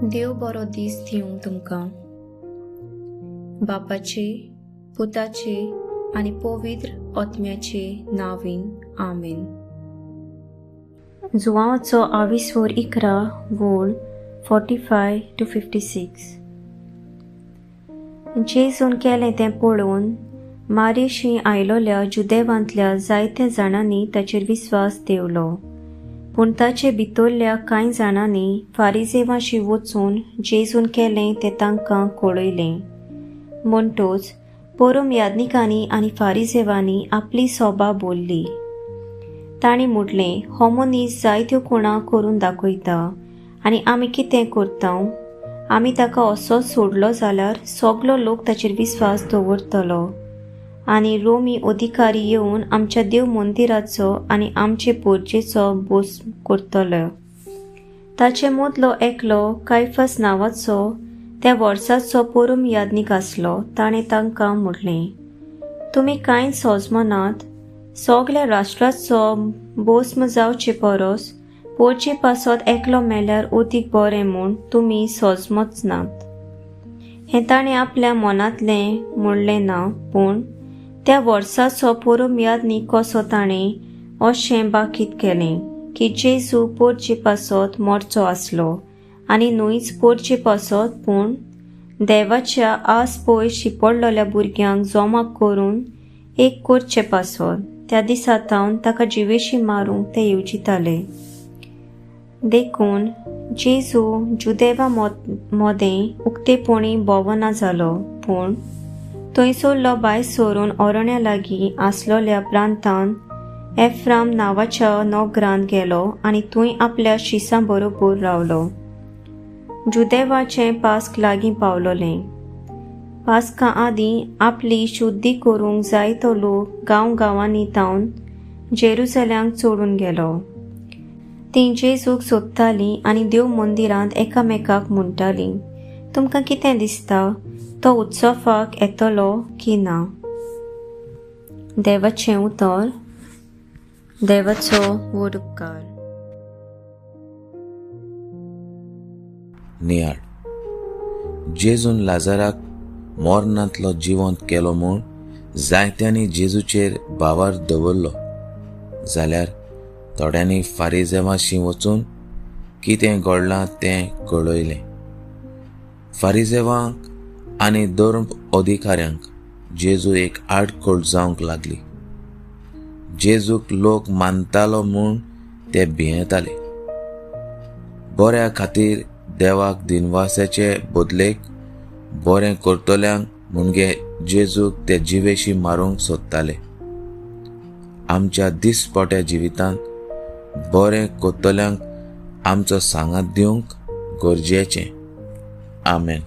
देव बरो दीस दिवं तुमकां. बापाचे, पुताचे आनी पवित्र आत्म्याचे नांवान, आमेन. जुवांचो आविस्वोर 11 वोळ 45 to 56. जेजून केलें तें पळोवन मारेशी आयलोल्या जुदेवांतल्या जायत्या जाणांनी ताचेर विस्वास देवलो. पूण ताचे भितरल्या कांय जाणांनी फारिजेवाशी वचून जेजून केलें तें तांकां कळयलें. म्हणटोच पोरम याज्ञिकांनी आनी फारिजेवांनी आपली सोबा बोल्ली. तांणी म्हटलें, हो मनीस जायत्यो खुणा करून दाखयता आनी आमी कितें करता? आमी ताका असोच सोडलो जाल्यार सगलो लोक ताचेर विस्वास दवरतलो आनी रोमी अधिकारी येवन आमच्या देव मंदिराचो आनी आमचे पोरजेचो बोस करतलो. ताचे मदलो एकलो कायफस नांवाचो त्या वर्साचो पोरम याज्ञीक आसलो. ताणें तांकां म्हटलें, तुमी कांय सोजमनात. सगल्या राष्ट्राचो बोस्म जावचे परस पोरचे पासत एकलो मेल्यार अदीक बरें म्हूण तुमी सोजमच नात. हें ताणें आपल्या मनांतलें म्हणलें ना, पूण त्या वर्साचो पोरम याज्ञीक कसो ताणें अशें बाकीत केलें की जेजू पोरचे पासत मरचो आसलो आनी न्हूच पोरचे पासत, पूण देवाच्या आस पयस शिंपडलेल्या भुरग्यांक जमा करून एक करचे पासत. त्या दिसा तावन ताका जिवेशी मारूंक ते येवजिताले. देखून जेजू जुदेवा मदें उक्तेपणी भोंवना जालो, पूण थंयसरलो भायर सरून अरण्या लागीं आसलोल्या प्रांतान एफ्राम नांवाच्या नगरांत गेलो आनी थंय आपल्या शिसां बरोबर रावलो. जुदेवाचें पास्क लागीं पावलोलें. पास्का आदीं आपली शुद्धी करूंक जायतो लोक गांव गांवांनी तावन जेरुसलेमाक चडून गेलो. तीं जेजूक सोदतालीं आनी देव मंदिरांत एकामेकाक म्हणटालीं, तुमकां कितें दिसता, तो उत्सवाक येतलो की ना? देवाचें उतर. देवाचो व्हड उपकार. नियाळ. जेजून लाजाराक मरणांतलो जिवंत केलो म्हूण जायत्यांनी जेजूचेर भावार दवरलो, जाल्यार थोड्यांनी फारिजेवाशी वचून कितें घडलां तें कळयलें. फारिजेवांक आनी धर्म अधिकाऱ्यांक जेजू एक आडखळ जावंक लागली. जेजूक लोक मानतालो म्हूण ते भियेताले. बऱ्या खातीर देवाक दिनवासाचे बदलेक बरें करतल्यांक म्हणजे जेजूक ते जिवेशी मारूंक सोदताले. आमच्या दिसपट्या जिवितांत बरें करतल्यांक आमचो सांगात दिवंक गरजेचें. आमेन.